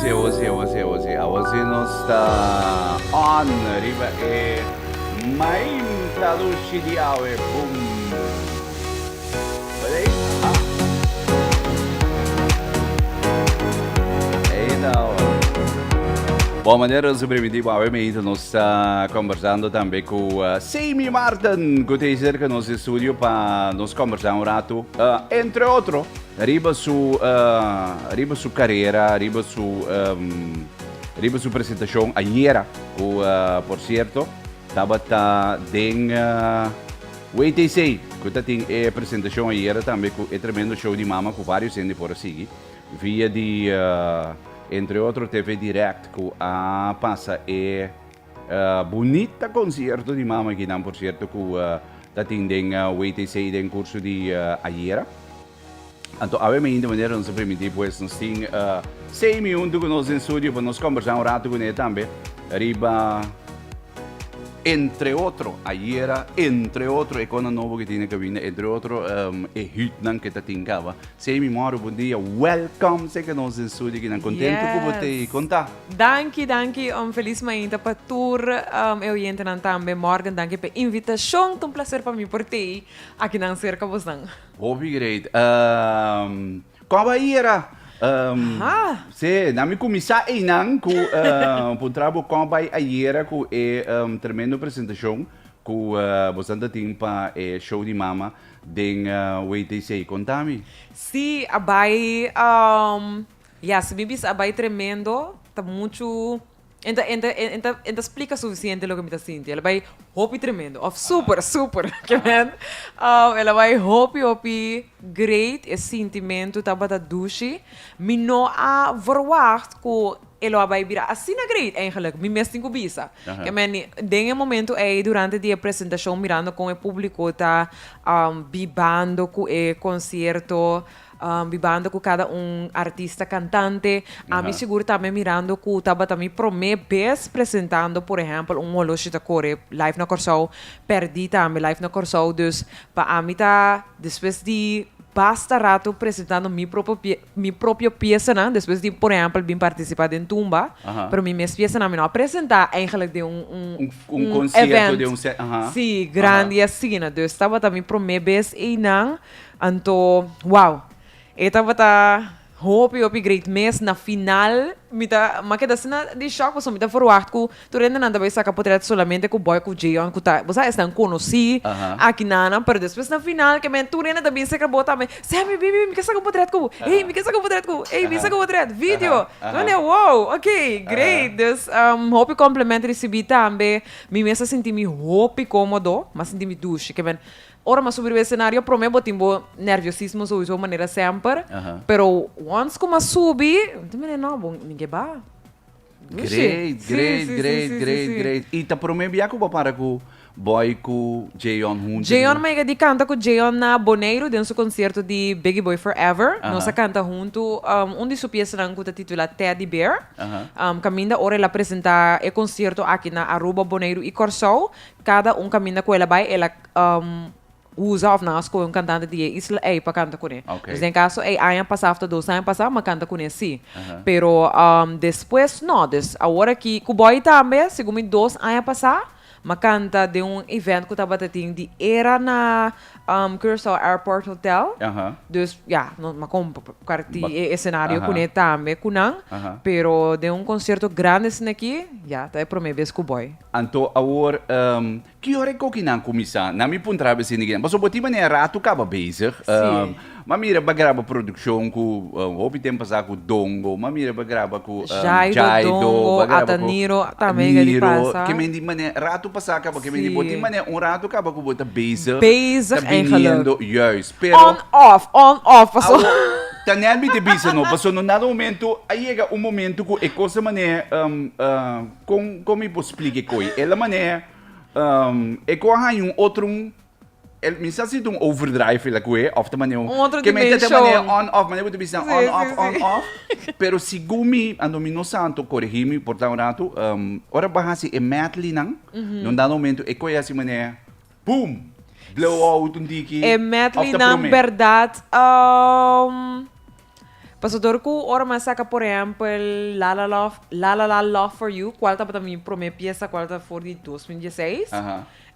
si, awo si, awo si, awo si. Awo si nos ta on riba e mainta dushi di awe. Boom. Ready? Ah. Ei nou. Bon, manera nos a permití pa awe mainta nos ta conversando tambe cu Samy Marten, cu ta cerca nos estudio pa nos conversa un rato, entre otro, Riba su riba su carera, riba su riba su presentacion ayera cu por cierto tabata den WTC cu ta tin e presentacion ayera tambe cu e tremendo show di mama cu varios hende por a sigui via di entre otro TV Direct cu a pasa e bunita concierto di mama akinan por cierto cu ta tin den WTC den curso di ayera. Anto awe mainta manera nos a permití pues nos tin Samy huntu ku nos den studio pa nos kombersá un ratu kuné tambe riba entre otro ayera, entre otro e kosnan nobo ku tin na kabina, entre otro e hitnan ku ta tin kaba. Samy mòru bon dia, welcome serka nos den studio kinan. Kontentu ku bo ta ei. Kon ta? Danki, danki. Un felis mainta pa tur e oyentenan tambe. Morgan, danki pa e invitashon. Ta un plaser pa mi por ta ei akinan serka bosnan. Hopi great. Kon a bai era? Sí, nan mi kuminsá einan ku puntra bo kon a bai ayera ku e tremendo presentashon ku bosan ta tin pa e show di mama den WTC. Konta mi. Sí, a bai, ya, si mi bisa a bai tremendo, ta muchu. En ta, en ta, en ta, en ta splika sufisiente loke mi ta sinti. El a bai hopi tremendo, of super, super, ke men. El a bai hopi, hopi great. E sintimentu tabata dushi. Mi no a verwacht ku e lo a bai bira asina great eigenlijk. Mi mes tin ku bisa. Ke men, den e momento ei, durante di e presentashon, mirando kon e públiko ta bibando ku e konsierto, Bibando ku kada un artista kantante. Ami sigur tambe mirando ku tabata mi promé bes presentando por ehèmpel un Holoshi ta kore live na Kòrsou, Pèrdí tambe live na Kòrsou. Dus pa ami ta despues di basta rato presentando mi propio mi propio piesanan, despues di por ehèmpel bin partisipá den Tumba, pero mi mes piesanan mi no a presentá eigenlijk den un un event si grandi asina. Dus tabata mi promé bes einan. Anto wow e tabata hopi hopi great mes na final mi ta mi a keda asina di shock pasobra mi ta verwacht ku tur hendenan ta bai saka potret solamente ku Boy ku Jeon ku ta bo sa esnan konosí aki nanan pero despues na final ke men tur hende ta bin seka bo tambe Sammy bin bin mi ke saka un potret ku bo ey mi ke saka un potret ku bo ey bin saka un potret video mi a wow ok great dus hopi compliment risibi tambe mi mes a sinti mi hopi komodo mi a sinti mi dushi ke men Ora m'a subi riba e escenario prome bo tin bo nerviosismo souiso manera semper, pero once cu m'a subi, mi ta mira no, bo mi ke ba. Dushi. Great, great, great, great, great. Y ta prome bia cu bo a para cu Boy cu Jeon hunto? Jeon, m'a yega di canta cu Jeon na Boneiru den su concierto di Biggie Boy Forever. Nos a canta hunto un di su piesanan cu ta titula Teddy Bear. Caminda ora el a presenta e concierto aki na Aruba, Boneiru y Corsou. Cada un caminda cu el a bay, el a usa of nan a scoge un cantante di e isla ey pa canta cune. Dus den caso ey aña pasa of ta dos aña pasa, m'a canta cune si. Pero despues no. Dus awor aki cu Boy tambe, segun mi dos aña pasa, m'a canta den un event cu tabata tin di era na Curaçao Airport Hotel. Dus ya, no m'a comparti e escenario cune tambe cu nan. Pero den un concierto grandi asina aki, ya, ta e prome bes cu Boy. Anto awor, ki ora e kokinan kuminsá? Nan mi puntra bes hende kinan. Pasobra bo tin manera ratu kaba bezig. M'a mira bo a graba produkshon ku hopi tempu pasá ku Dongo, m'a mira bo a graba ku Jaido, Dongo, bo a graba ku Ataniro tambe a di pasa. Ke men di manera ratu pasá kaba, ke men di bo tin manera un ratu kaba ku bo ta bezig, Bezig ta eigenlijk. biniendo, juist. Pero. On off, on off, pasobra. Awor, ta nèt mi ta bisa no, pasobra no nada momento a yega un momento ku e kos ta manera. Kon kon mi por splika e koi? El a manera e ku a haña un otro un el mi sa si ta un overdrive el a kohe of ta manera un Un otro ke mi ta dimension. manera on off manera ku ta bisa Sí, on sí, off sí. on off pero segun mi anto mi no sa anto koregi mi por ta un ratu ora bo a hasi e medleynan na un dado momento e koi a hasi manera boom blow out un tiki E of ta medleynan prome. berdad. Paso dor ku ora mi a saka por ehèmpel La La Love, La La La Love For You, kual tabata mi promé piesa kual ta for di 2016.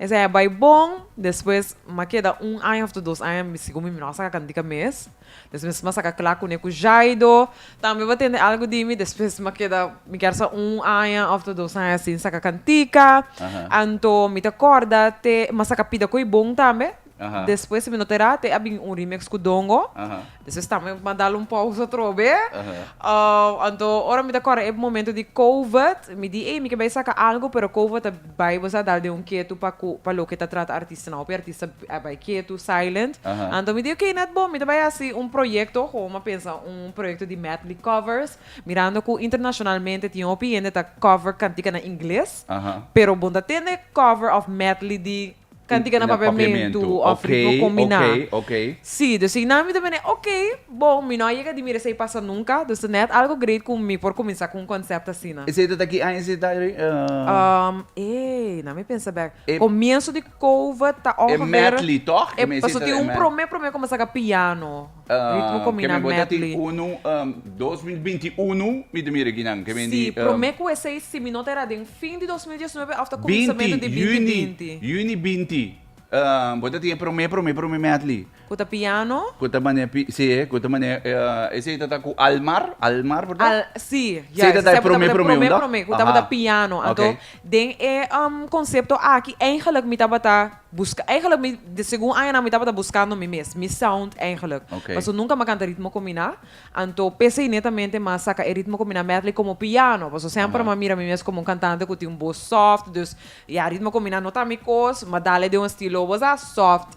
Esei a bai bon, despues mi a keda un aña òf ta dos aña mi segun mi mi no a saka kantika mes. Despues mi a saka kla kuné ku Jaido, tambe bo a tende algu di mi, despues mi a keda mi kier sa un aña òf ta dos aña sin saka kantika. Anto mi ta kòrda te mi a saka Pida Koe Bon tambe. Despues mi no ta era te a bin un remix ku Dongo. Despues tambe mi a dal un pausa atrobe. Anto ora mi ta kòrda e momento di covid, mi di ey mi ke bai saka algu pero covid a bai bo sa dal den un ketu pa ku pa loke ta trata artistanan. Hopi artista a bai ketu, silent. Anto mi di ok net bon mi ta bai hasi un proyekto, gewoon mi a pensa un proyekto di medley covers mirando ku internashonalmente tin hopi hende ta cover kantika na ingles pero bo no ta tende cover of medley di Kantika na papiamentu of ritmo kombiná. Sí, dus einan mi ta bene, ok, bon, mi no a yega di mira esei pasa nunka, dus ta nèt algu great ku mi por kuminsá ku un konsèpt asina. Esei ta ta ki aña esei ta, Irene? Ey, na mi pensa bèk. Komienso di Covid ta ongeveer. E medley, tòg? E paso tin un promé promé ku mi a saka piano. Ritmo kombiná medley. Ke mi bo ta tin unu, 2021 mi ta mira akinan. Ke men di. Sí, promé ku esei si mi no ta era den fin di 2019 òf ta kuminsamentu di 2020. Juni, juni 20. Bo ta tin e promé promé promé medley. Ku ta piano? Ku ta mane pi, sí, ku ta mane, esei ta ta ku Almar, Almar por ta? Al, sí, ja, esei ta ta e promé promé unda? Promé promé, ku tabata piano. Anto den e konsepto aki eigenlijk mi tabata. Buska, eigenlijk mi, de segun añanan mi tabata buskando mi mes, mi sound eigenlijk. Oké. Paso nunka m'a kanta ritmo kombiná, anto p'esei netamente m'a saka e ritmo kombiná medley komo piano, paso semper m'a mira mi mes komo un kantante ku tin un bos soft, dus ya ritmo kombiná no ta mi kos, m'a dal e den un estilo bo sa soft,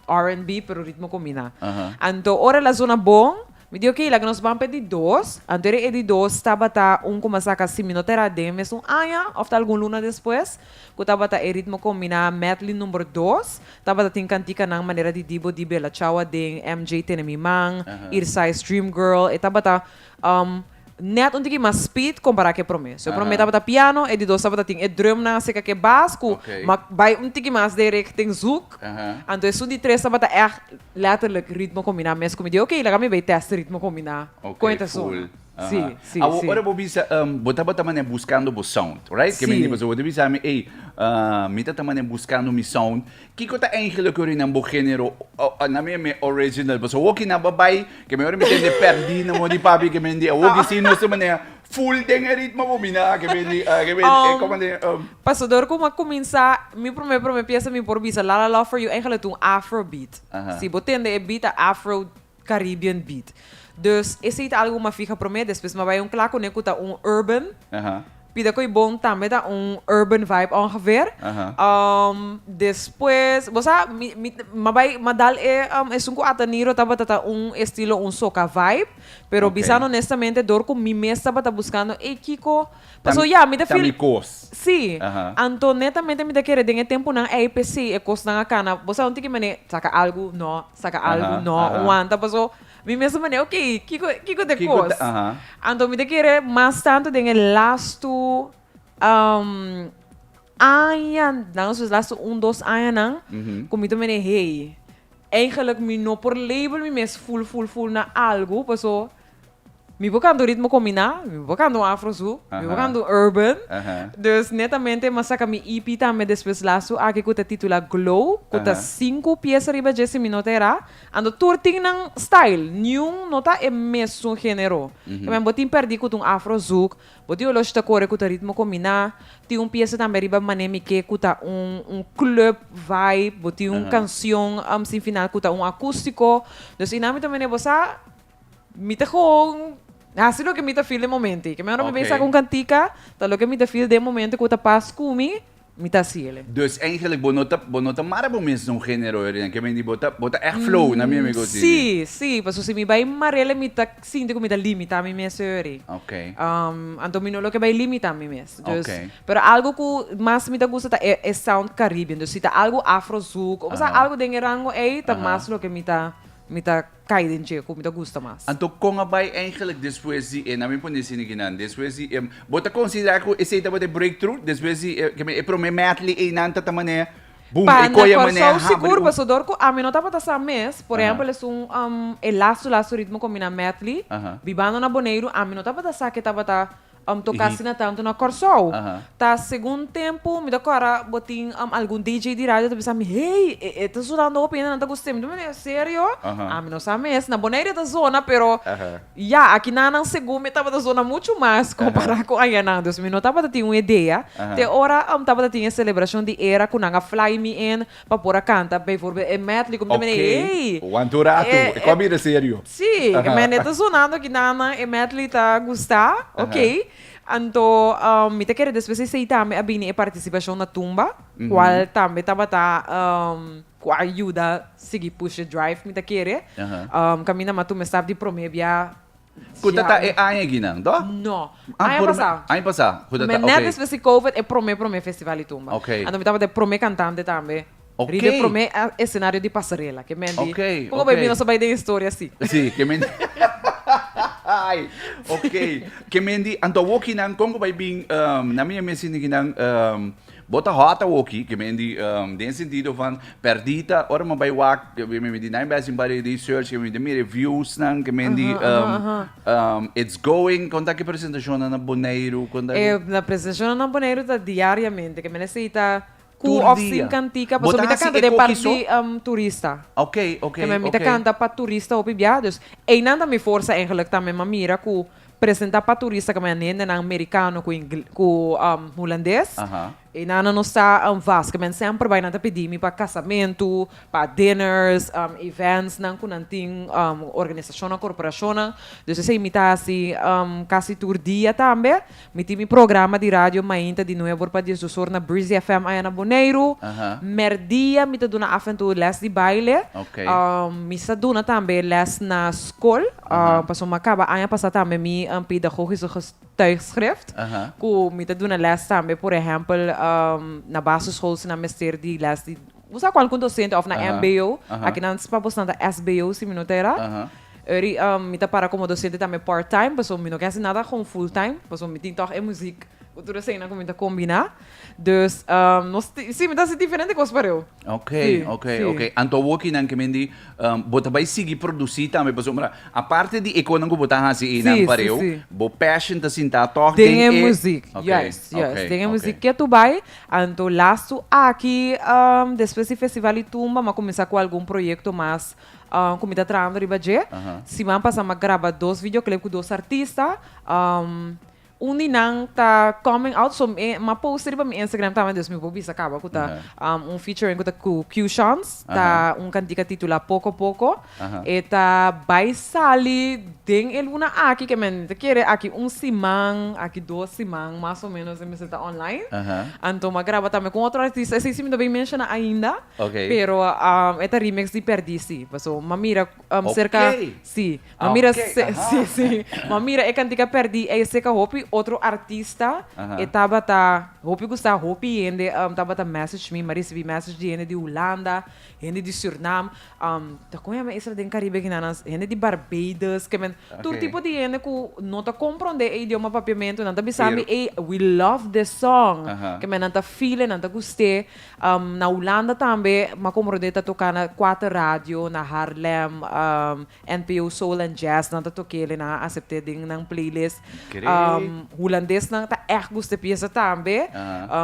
R&B pero ritmo kombiná. Anto ora el a zona bon, Mi di ok, laga nos ban pa e di dos. Anto e di dos tabata un ku m'a saka si mi no ta era den mesun aña òf ta algun luna despues, ku tabata e ritmo kombiná medley number dos. Tabata tin kantikanan manera di Dibo di Bella Ciao aden, MJ Tene Mi Man, Irsai's Dream Girl. E tabata nèt un tiki mas speed kompará ku e promé. So e promé tabata piano, e di dos tabata tin e drumnan aserka ku e bas ku m'a bai un tiki mas den richting zouk. Anto esun di tres tabata ègt. Letterlijk ritmo kombiná mes ku mi di ok laga mi bay test ritmo kombiná Ok, kon e ta full. sona. Sí, sí, Awor sí. ora bo bisa bo tabata manera buskando bo sound, right? Ke Sí. menti pasobra bo ta bisa mi ey mi ta ta manera buskando mi sound. Kiko ta eigenlijk ora nan bo genero na mi mi original? Pasobra awoki nan bo bay ke mi ora mi tende perdí na mo di papi ke menti awoki si nos ta manera Full den e ritmo bo bina ke bini ke bini e como de Paso dor ku mi a kuminsá mi promé promé piesa mi por bisa La La Love For You eigenlijk ta un afro beat. Si bo tende e beat ta afro Caribbean beat. Dus esei ta algu ku mi a fija promé despues mi a bai un kla kuné ku ta un urban. Pida Koe Bon tambe ta un urban vibe ongeveer. Despues bo sa mi mi mi a bai mi a dal e esun ku Ataniro tabata ta un estilo un soca vibe. Pero Ok. bisando honestamente dor cu mi mes tabata buscando ey kico Ta paso mi- ya mi ta ta feel mi cos. Si. Aha. Anto netamente mi ta kere den e temponan ey p'esey e cosnan a cana bo sa un tiki mane saca algo no saca algo Aha, no aha. wanta paso mi mes a mane ok kico kico ta e Kico ta cos aha. anto mi ta kere mas tanto den e lastu añanan su lastu un dos añanan cu mi ta mane hey Eigenlijk mi no por label mi mes full full full na algu paso mi por canta un ritmo combiná, mi por canta un afro zouk, mi por canta un urban. Dus netamente mi a saca mi EP tambe despues lastu aki cu ta titula Glow, cu ta sinku pieza riba dje si mi no ta era. Anto tur tin nan style, niun no ta e mesun genero. Bo tin perdi cu ta un afro zouk, Bo tin oloshi ta kore ku ta ritmo kombiná. Tin un piesa tambe riba Mané Mi Ke ku ta un un club vibe. Bo tin un kansion sin final ku ta un akústiko. Dus einan mi ta mene bo sa mi ta gewoon hasi loke mi ta feel den momento. Ke mehor mi bin saka un kantika ta loke mi ta feel den momento ku ta pas ku mi. Mi ta hasi ele. Dus eigenlijk bo no ta bo no ta mara bo mes na un genero Erina, ke menti bo ta bo ta echt flow na mi amigo Si, si, pasobra si mi bai marele mi ta sinti ku mi ta limita mi mes eri. Ok. Anto mi no lo ke bai limita mi mes. Dus, Ok. pero algo ku mas mi ta gusta ta e e sound Caribbean. Dus si ta algo afro zouk o sa algo den e rango ei ta mas loke mi ta mi ta Kai den dje ku mi ta gusta mas. Anto kon a bai eigenlijk despues di e, na mi pone asina kinan, despues di e, bo ta konsiderá ku esei tabata e breakthrough? Despues di e, e promé medley einan ta ta manera Boom, Pa e na koe a manera Kòrsou habri sigur un. paso dor ku ami no tabata sa mes, por ehèmpel esun e lastu lastu ritmo kombiná medley, bibando na Boneiru ami no tabata sa ke tabata toká asina tantu na Kòrsou. Ta segun tempu mi ta kòrda bo tin algun DJ di radio ta bisa mi, hey, e ta sonando hopi hende nan ta gust'é. Mi ta mira, serio? Ami no sa mes. Na Boneiru e ta zona pero Ya, aki nan nan segun mi tabata zona muchu mas kompará ku ayanan. Dus mi no tabata tin un idea. Te ora tabata tin e selebrashon di era ku nan a fly mi in pa por a kanta bijvoorbeeld e medley ku mi ta mira, hey! Oké, want un ratu, e kua bira serio. Sí, e men e ta zonando aki nan nan e medley ta gusta, oké. Anto mi ta kere despues esei tambe a bini e partisipashon na tumba, kual tambe tabata. Ku a yuda sigui push e drive mi ta kere. Kaminda m'a tuma e stap di prome bia. Ku ta ta e aña akinan, toh? No. Aña pasá. Aña pasá. Ku ta ta, oké. Nèt despues di covid e prome prome festival di tumba. Oké. Anto mi tabata e prome kantante tambe. Oké. Riba e prome esenario di pasarela. Ke men di. Oké, oké. Poko bai mi nos a bai den historia si. Si, ke men di. Oké. Ke men di, anto awokinan kon ku bai bin na mi a mester sinti kinan. Bo ta hot awoki, ke men di, den sentido van perdita, ora mi bai wak, ke men di nine best in body research, ke men di mira e viewsnan, ke men di, it's going, kon ta ki presentashonnan na Boneiru, kon ta E na presentashonnan na Boneiru ta diariamente, ke men esei ta ku Tur òf dia. sin kantika, Bo pasobra ta mi ta hasi kanta e den koki parti so? di turista. Oké, oké, Ke men mi ta oké. kanta pa turista hopi bia, dus einan ta mi forsa eigenlijk tambe, mi a mira ku Presenta pa turista ku men hendenan merikano ku ku hulandes. E nan no sa vast ku men semper bai nan ta pidi mi pa kasamentu, pa dinners, events nan ku nan tin organisashonnan, korporashonnan. Dus esei mi ta hasi kasi tur dia tambe. Mi tin mi programa di radio mainta di nuebe or pa diesdos or na Breezy FM aya na Boneiru. Merdia mi ta duna af en toe les di baile. Mi sa duna tambe les na skol. Pasobra mi a kaba aña pasá tambe mi pedagogische getuigschrift. Ku mi ta duna les tambe, por ehèmpel, na basisschool si nan mester di les di, bo sa kualkun dosente òf na mbo. Aki nan pa bosnan ta sbo si mi no ta era. Eri mi ta para komo dosente tambe part time, pasobra mi no ke hasi nada kon full time, pasobra mi tin tòg e muzik ku tur eseinan ku mi ta kombiná. Dus nos ti, si mi ta hasi diferente kos pareu. Ok, Sí, ok, sí. ok. Anto awokinan ke men di, bo ta bai sigui produsí tambe pasobra aparte di e konan ku bo ta hasi einan Sí, sí, pareu, sí. bo passion ta sinta tòg Den den e e muzik, Ok, juist, juist. ok, Den e ok. muzik ke tu bai. Anto lastu aki, despues di Festival di Tumba, mi a kuminsá ku algun proyekto mas ku mi ta trahando riba dje. Siman pasá mi a graba dos videoclip ku dos artista. Un di nan ta coming out, so mi a post riba mi Instagram tambe, dus mi por bisa caba cu ta un featuring cu ta cu Q Shans, ta un cantica titula Poco Poco. E ta bay sali den e luna aki, ke men ta kere aki un siman, aki dos siman mas o menos e mester ta online. Anto mi a graba tambe cu un otro artista, esey si mi no bay menciona ainda, pero e ta remix di Perdí si, paso mi a mira cerca, si. Ma mira, sí, sí. Ma mira e kantika pèrdí ei seka hopi otro artista e tabata hopi gustá, hopi hende tabata message mi, mi a risibí message di hende di Hulanda, hende di Surnam, ta kon yama esra den Karibe kinan, hende di Barbados, ke men tur tipo di hende ku no ta komprondé e idioma papiamentu, nan ta bisa mi ei we love this song, ke men nan ta feel e, nan ta gust'é. Na Hulanda tambe mi a komprondé ta toká na kuater radio, na Haarlem, NPO Soul and Jazz nan ta tok'el i nan a asept'é den nan playlist. Great. Hulandesnan ta ègt gusta e piesa tambe.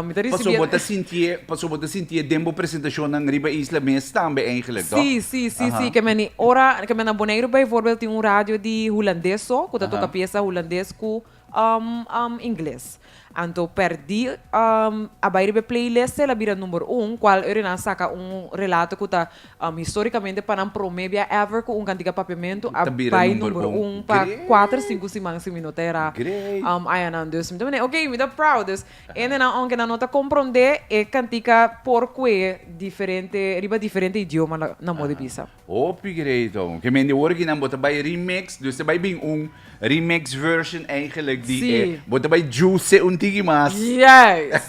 Mi ta Paso risibí. bo ta sintié, paso bo ta sintié den bo presentashonnan riba isla mes tambe eigenlijk, toch? Sí, sí, sí, sí. Ke men ora, ke men na Boneiru bijvoorbeeld tin un radio di hulandes so, ku ta toka piesa hulandes ku ingles. Anto perdí a bai riba e playlist el a bira number un, cual Eurenan saka un relato cu ta historicamente pa nan prome bia ever cu un cantica papiamento a Ta bira bai number number un. un pa Great! cuater cinco siman si mi no ta era. Great! Ayanan. Dus mi ta mende ok mi ta proud. Dus hendenan aunke nan no ta comprende e cantica por cue diferente riba diferente idioma na modo di bisa. Hopi great oh. Ke men di ora ki nan bo ta bai remix, dus ta bai bin un remix version eigenlijk di e, Sí. bo ta bai juice un tiki. tiki mas. Yes!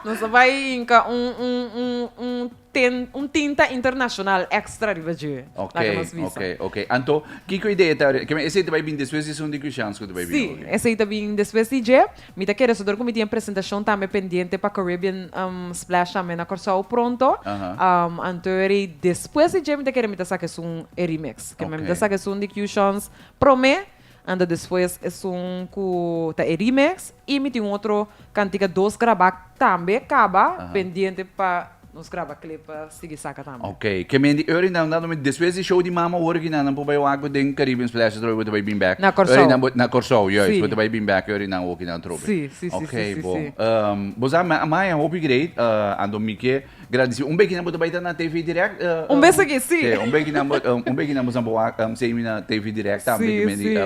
Nos a bai hinka un, un, un, un ten, un tinta internashonal èkstra riba dje. Ok, Laga nos bisa. ok, ok. Anto, kiko idea ta? Ke men esei ta bai bin despues di esun di Kushan's ku ta bai bin Sí, awor? esei ta bin despues di dje. Mi ta kere sodor ku mi tin e presentashon tambe pendiente pa Caribbean Splash tambe na Kòrsou pronto. Anto eri despues di dje mi ta kere mi ta saka esun e remix. Ke men mi ta saka esun di Q-Shans promé, anto despues esun ku ta e remix i mi tin un otro kantika dos grabá tambe kaba pendiente pa nos graba clip pa sigui saka tambe. Ok, ke men di Eury nan dando mi despues di show di mama hoor ki nan nan por bai wak den Caribbean Splash atrobe bo ta bai bin bek. Na Kòrsou. Eury nan bo na Kòrsou juist Sí. bo ta bai bin bek Eury nan woki nan atrobe. Sí, sí, sí, Ok, sí, sí, bon. sí. Bo sa mi a maya hopi great ando mi ke gradisi un beki nan bo ta bai ta na TV Direct? Un bes aki, sí. Sí, un beki nan bo un beki nan bo sa bo wak semi na TV Direct tambe Sí, ke men di sí.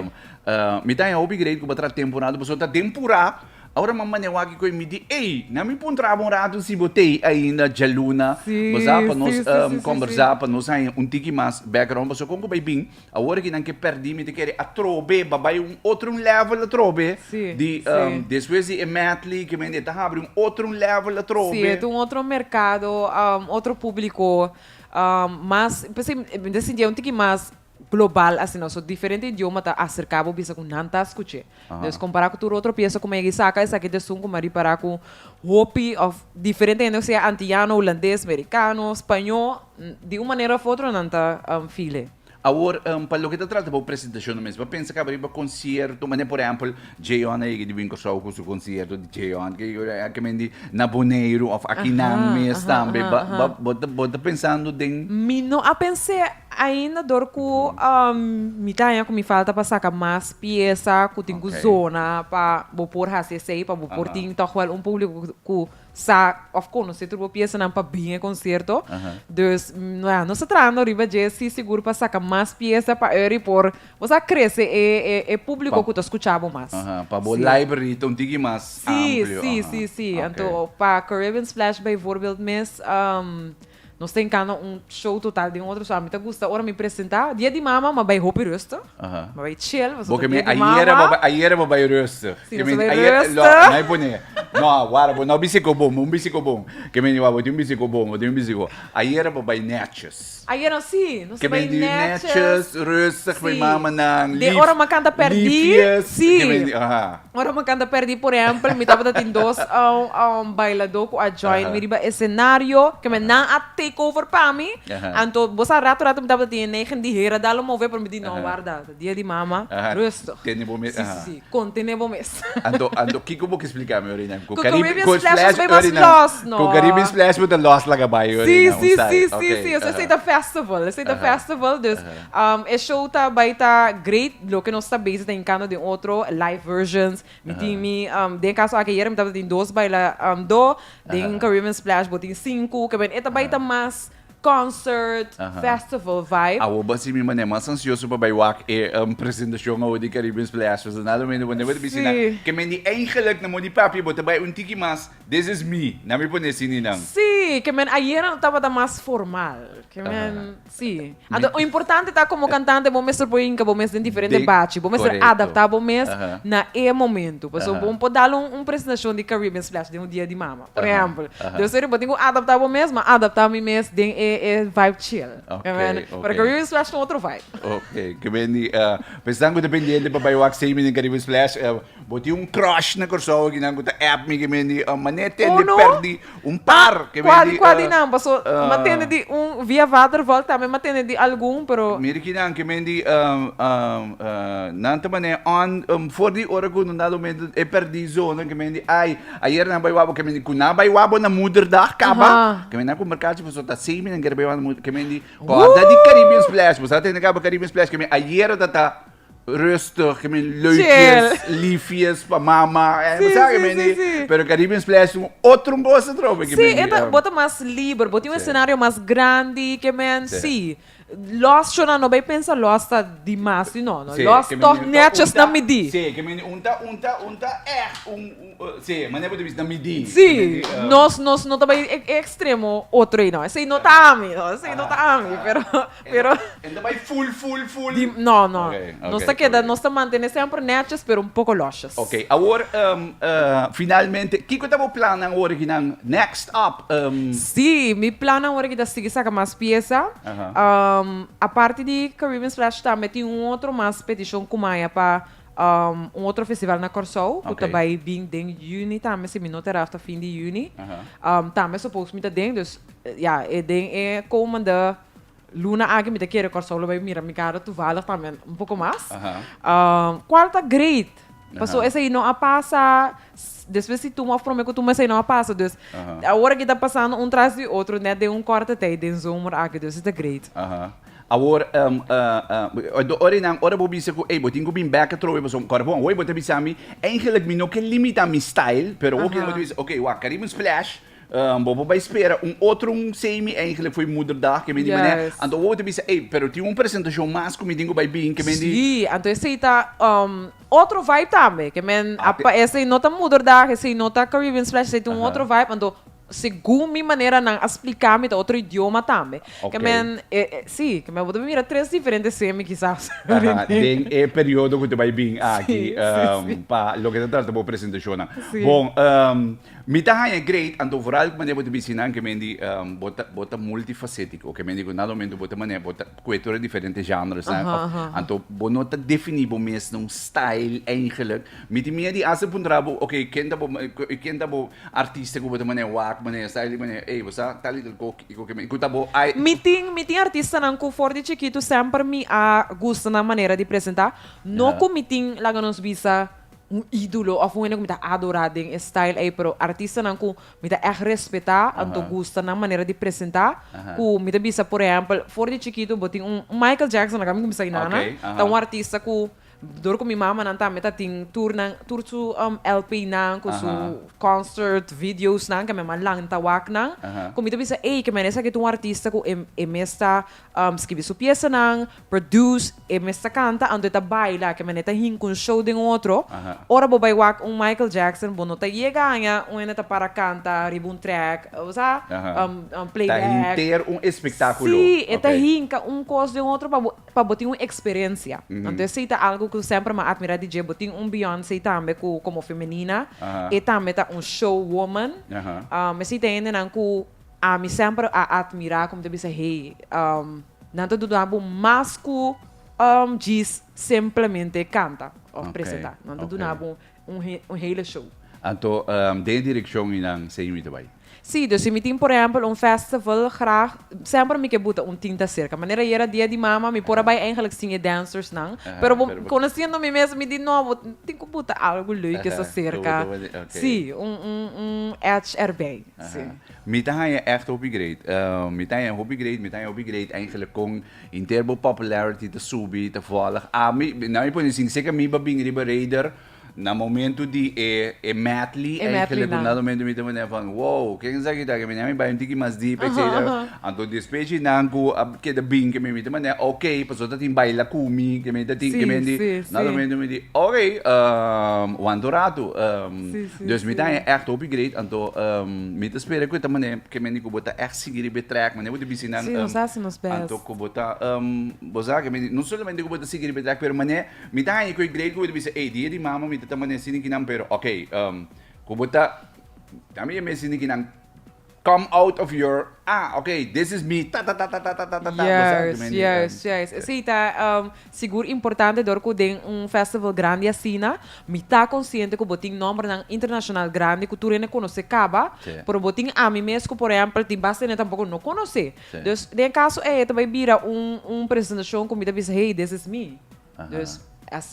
mi ta haña hopi great ku bo tra temporada pasobra ta den purá. Ora m'a mane wak ku e mi di, Ey, na mi puntra bo un ratu si bo t'ey ainda djaluna. Sí, Bo sa, pa nos sí, sí, sí, sí, kombersá, sí. pa nos haña un tiki mas background, pasobra kon ku bai bin, awor aki nan ke pèrdí, mi ta kere atrobe, ba bai un otro un level atrobe, Sí, di sí. despues di e medley, ke mende ta habri un otro un level atrobe. Sí, e ta un otro merkado, otro públiko, mas, p'esei mi ta sinti e un tiki mas global asina, so diferente idioma ta acerca bo bisa cu nan ta scuche. Dus compara cu tur otro pieza cu mi a yega saca, esaki ta esun cu mi a ripara cu hopi of diferente hende, sea antiyano, hulandes, mericano, spaño, di un manera of otro nan ta feel e. Awor, pa loke ta trata bo presentacion mes, bo pensa caba riba concierto, manera por ehempel Jeon a yega di bin Kòrsou ku su konsierto di Jeon ke men di na Boneiru òf aki nan mes tambe. Bo ta bo ta pensando den. Mi no a pens'é ainda dor ku mi ta haña ku mi falta pa saka mas piesa ku tin ku zona pa bo por hasi esei pa bo por tin tòg wèl un públiko ku sa of conoce tur bo piesanan pa bin e concierto. Dus, ya, nos ta trahando riba dje si sigur pa saca mas piesa pa eri por, bo sa, crece e, e, e publico cu ta scucha bo mas. Aha, pa bo library ta un tiki mas amplio. Si, si, si, si. Anto, pa Caribbean Splash bijvoorbeeld mes, nos ta encanta un show total den otro. So, ami ta gusta ora mi presenta. Dia di mama, m'a bai hopi rustig. M'a bai chill, pasobra Bo ke dia mi di mama. ayera bo bai, ayera bo bai rustig. Si, Ke nos mi a bai ayer, rustig. lo, no pone. No, wara, bo no bisico bon, bo un bisico bon. Ke mi bo tin un bisico bon, bo tin un bisico. Ayera bo bai netjes. Ayera, si, nos Ke a bai mi di netjes. netjes, rustig, bai Si. mamanan, Den lief, ora m'a canta perdí, liefjes. si. Ke mi di, aha. Ora mi canta perdi, por ehempel, mi tabata tin dos bailadó cu a join mi riba escenario, ke men nan a take over pa mi. Anto bo sa rato rato mi tabata tin e negen di hera dalo move, pero mi di no, warda, ta dia di mama, rustig. Tene bo mes, Si, si, si, contene bo mes. Anto, anto kiko bo ke splica mi orina? Cu Caribbean Splash nos bai mas los, no. Cu Caribbean Splash bo ta los laga bai orina, Si, si, si, si, si, esei ta festival, esei ta festival, dus E show ta bai ta great, loke nos ta bezig ta hincando den otro live versions. Mi tin mi, den e caso aki ayer mi tabata tin dos bailando, den Caribbean Splash bo tin sinku, ke ben e ta bai ta mas concert, festival vibe. Awo bo a si mi manera mas ansioso pa bai wak e presentacion awo di Caribbean Splash, pasobra nada mende bo never ta bisa nan, ke men di eigenlijk na modi papia bo ta bai un tiki mas This is me, na mi pone así ni nan. Sí, ke men ayera no tabata mas formal. Ke men, sí. Anto, o importante ta como cantante bo mester por hinca bo mes den diferente bachi. Bo mester adapta bo mes na e momento. Pasobra bo no por dal un presentacion di Caribbean Splash den un dia di mama, por ehempel. Dus eri bo tin cu adapta bo mes, ma adapta mi mes den e e vibe chill. Ke men, pero Caribbean Splash ta un otro vibe. Ok, ke men di, pensando cu ta pendiente pa bay wak Semi den Caribbean Splash, Bo tin un crush na Kòrsou aki nan ku ta app mi ke men di mané tende Oh no? pèrdí un par ke men Kua di kua di nan? Paso m'a tende di un via Waterval tambe m'a tende di algun pero. Mira ki nan ke men di nan ta mané on for di ora ku nan dado momento e pèrdí zona ke men di ai ayer nan bai wak bo ke men di ku nan bai wak bo na moederdag kaba ke men nan kumpra kachi paso ta sei mi nan kere bai wak na moeder ke men di kòrda di Caribbean Splash bo sa tende kaba Caribbean Splash ke men ayer ta ta Rustig, ke men leukjes, liefjes pa mama. Eh, Sí, bo sa ke sí, men sí, di, sí. Pero Caribbean Splash un otro cosa trobe ke Sí, men di, e ta, bo ta mas liber, bo tin un Sí. escenario mas grandi ke men, Sí. sí. Los shona no bay pensa los ta dimas di no no. Los toch netjes na midi. Sí, ke meni un ta un ta un ta echt un sí, manera bo ta bisa na midi. Sí, nos nos no ta bay e extremo otro ei no. Esei no ta ami no, esei no ta ami, pero pero. En ta bay full full full. Di no no. Nos ta keda nos ta mantene semper netjes pero un poko losjes. Ok, awor finalmente kiko ta bo plannan awor akinan next up? Sí, mi plannan awor aki ta sigui saka mas piesa. Aparte di Caribbean Splash tambe tin un otro mas petishon ku maya pa un otro festival na Kòrsou ku ta bai bin den yüni tambe si mi no ta eraf ta fin di yüni. Tambe suppose mi ta den dus ya e den e komende luna aki mi ta kere Kòrsou lo bai mira mi kara toevallig tambe un poko mas. Kual ta great Paso esei no a pasa despues di tuma of prome ku tuma esei no a pasa. Dus awor aki ta pasando un tras di otro net den un korte tijd den zomer aki. Dus e ta great. Awor ora nan ora bo bisa ku ey bo tin ku bin bek atrobe pasobra kòrda bon awor bo ta bisa mi eigenlijk mi no ke limita mi style pero awor bo ta bisa okay wak Caribbean Splash Bo por bai spera un otro un semi eigenlijk fo'i moederdag ke men di manera. Anto bo ta bisa, ey, pero tin un presentacion mas ku mi tin ku bai bin ke men di. Sí, anto esei ta otro vibe tambe. Ke men apa esei no ta moederdag, esei no ta Caribbean Splash, esei ta un otro vibe. Anto segun mi manera nan a splika mi ta otro idioma tambe. Ke men, sí, ke men bo ta mira tres diferente semi kisas. Aha, den e periodo ku ta bai bin aki pa loke ta trata bo presentacionnan. Bon, Mi ta haña great, anto vooral ku manera bo ta bisti nan ke men di bo ta bo ta multifacetico, ke men di ku na momento bo ta manera bo ta kue tur e diferente genres nan of anto bo no ta defini bo mes na un style eigenlijk. Mi tin miedu di hasta puntra bo ok ken ta bo ken ta bo artista ku bo ta manera wak manera style di manera ey bo sa tal y tal ko kiko ke men ku ta bo ai. Mi tin mi tin artistanan ku for di chikitu semper mi a gusta nan manera di presenta, no ku mi tin laga nos bisa un ídolo òf un hende ku mi ta adorá den e style ei, pero artistanan ku mi ta ègt respetá anto gusta nan manera di presentá, ku mi ta bisa por ehèmpel for di chikitu bo tin un Michael Jackson laga mi kuminsá inana, ta un artista ku dor ku mi mamanan tambe ta tin tur nan tur su LP nan ku su concert videos nan ke mi a lanta wak nan, ku mi ta bisa ey ke manera esaki ta un artista ku e mes ta skibi su piesanan, produce, e mes ta canta, anto e ta baila, ke manera e ta hinca un show den otro. Ora bo bai wak un Michael Jackson, bo no ta yega haña un hende ta para canta riba un track, bo sa, playback. Ta henter un espectaculo. Sí, e ta hinca un cos den otro pa bo, pa bo tin un experiencia. Anto esey ta algo cu semper mi a admira di dje. Bo tin un Beyoncé tambe cu como femenina, e tambe ta un show woman. Esey ta hendenan cu Ami semper a admira como ta bisa hey nan ta duna bo mas cu djis simplemente canta of presenta. Nan ta duna bo un hele show. Anto den e direccion y nan sey mi ta bay? Si, dus si mi tin por ehempel un festival graag semper mi ke buta un tinta cerca. Manera ayera dia di mama mi por a bay eigenlijk sin e dancers nan, pero bo conociendo mi mes mi di no bo tin cu buta algo leuk esa cerca. Si, un edge erbij. Si. Mi ta haña echt hopi great. Mi ta haña hopi great, mi ta haña hopi great eigenlijk kon henter bo popularity ta subi, ta volg. Ami, nou mi pone sin seka mi ba bin riba radar na momento di e e medley E medley eigenlijk nan. na momento mi ta pone van wow, ken esaki ta? Ke mi mi bai un tiki mas diep etcetera. Anto despues di nan ku a keda bin ke mi mi ta manda ok, pasobra ta tin baila ku mi, ke mi ta tin, ke mi di, na momento mi di ok, wanta un ratu. Dus mi ta haña ègt hopi great, anto mi ta spera ku e ta manera ke mende ku bo ta ègt sigui riba e track, manera bo ta bisti nan, Sí, nos hasi nos best. anto ku bo ta, bo sa ke mende, no solamente ku bo ta sigui riba e track, pero manera mi ta haña ku e great ku bo ta bisa, ey, dia di mama mi ta ta manera asina kinan, pero ok, ku bo ta, ami e mes asina kinan. Come out of your, ah, ok, this is me, ta ta ta ta ta ta ta ta ta. Juist, juist, juist. Esei ta sigur importante dor ku den un festival grandi asina, mi ta konsiente ku bo tin nòmbernan internashonal grandi ku tur hende konosé kaba, pero bo tin ami mes ku por ehèmpel tin basta hende tampoko no konosé. Dus den e kaso ei e ta bai bira un un presentashon ku mi ta bisa hey, this is me. Dus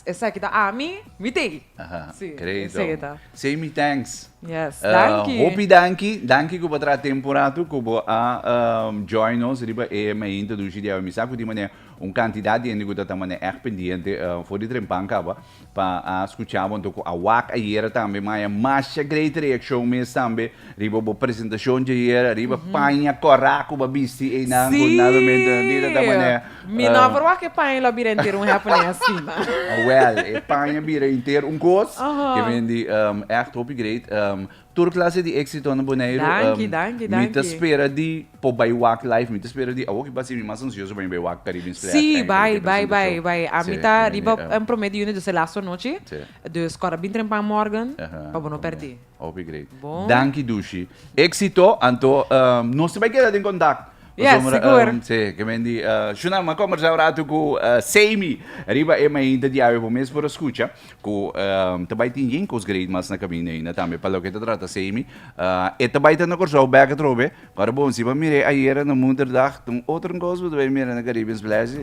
esaki ta ami, mi t'ei. Aha, great. Esei ta. Semi thanks. Yes, danki. Hopi danki, danki ku bo a traha tempu un ratu ku bo a join nos riba e mainta dushi di awe. Mi sa ku tin manera un kantidat di hende ku ta ta manera ègt pendiente for di trempan kaba pa a skucha bo. Anto ku a wak ayera tambe maya masha great reakshon mes tambe riba bo presentashon djayer, riba paña kòrá ku bo a bisti einan ku nada mente di ta ta manera. Mi no a por wak e paña lo a bira henter un happening asina. Wel, e paña bira henter un kos. Ke men di echt hopi great. Tur klase di éxito na Boneiru. Danki, danki, danki. Mi ta spera di por bai wak live. Mi ta spera di awor ki basi mi mas ansioso pa mi bai wak Caribbean Splash. Sí, bai, bai, bai, bai. Ami ta riba en prome di juni, dus e laatste nochi. Dus kòrda bin trempan morgen pa bo no pèrdí. Hopi great. Danki Dushi. Éxito, anto nos ta bai keda den kontak. Yes, Pasobra, sigur. Sí, ke men di, Shuna, m'a kombersá un ratu ku Samy riba e mainta di awe. Bo mes por a skucha ku ta bai tin yen kos great mas na kaminda ainda tambe. Pa loke ta trata Samy, e ta bai ta na Kòrsou bèk atrobe. Ora bon, si bo a mir'é ayera na Moederdag, ta un otro kos bo ta bai mira na Caribbean Splash.